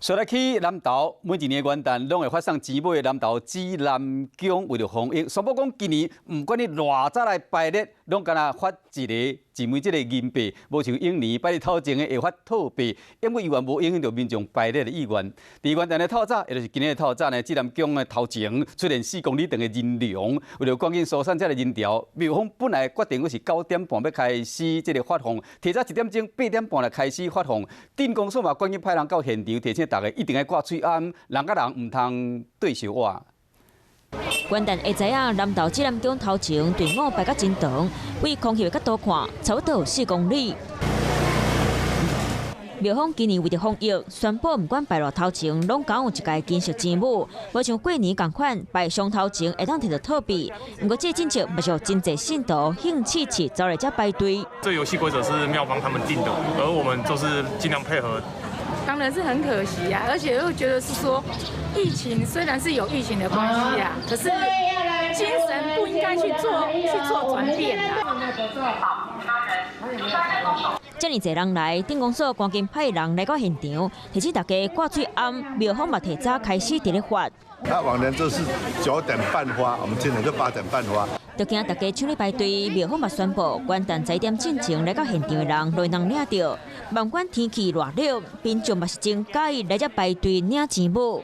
說來去南投，每一年元旦攏會發送錢母的南投紫南宮為著防疫，宣布講今年毋管你偌早來排列，攏干焦發一个一枚這个銀幣，無像往年拜日頭前的會發套幣，因為猶原無影響著民眾排列的意願。佇元旦的透早，也就是今年的透早呢，紫南宮的頭前出現4公里長的人龍，為著趕緊疏散這个人潮，廟方本來決定講是9點半欲開始這个發放，提早1點鐘8點半來開始發放。鎮公所嘛趕緊派人到現場提醒大家一定愛掛喙罨，人佮人毋通對相倚。元旦下早啊，南投紫南宮頭前隊伍排甲真長，對空翕的角度看，差不多有4公里。廟方今年為著防疫，宣布毋管排偌頭前，攏共有一个金色錢母，無像過年仝款排上頭前會當提著套幣。毋過這個政策嘛是予真濟信徒興趣起走來遮排隊。這遊戲規則是廟方他們定的，而我們就是盡量配合。當然是很可惜啊，而且又覺得是說，疫情雖然是有疫情的關係啊，可是精神不應該去做轉變的。遮爾濟人來，鎮公所趕緊派人來到現場，提醒大家掛喙罨，廟方嘛提早開始佇咧發。那往年都是9點半發，我們今年就8點半發。就驚大家搶咧排隊，廟方嘛宣布，元旦11點進前來到現場的人，攏能領著。不管天氣偌熱，民眾嘛是真佮意來遮排隊領錢母。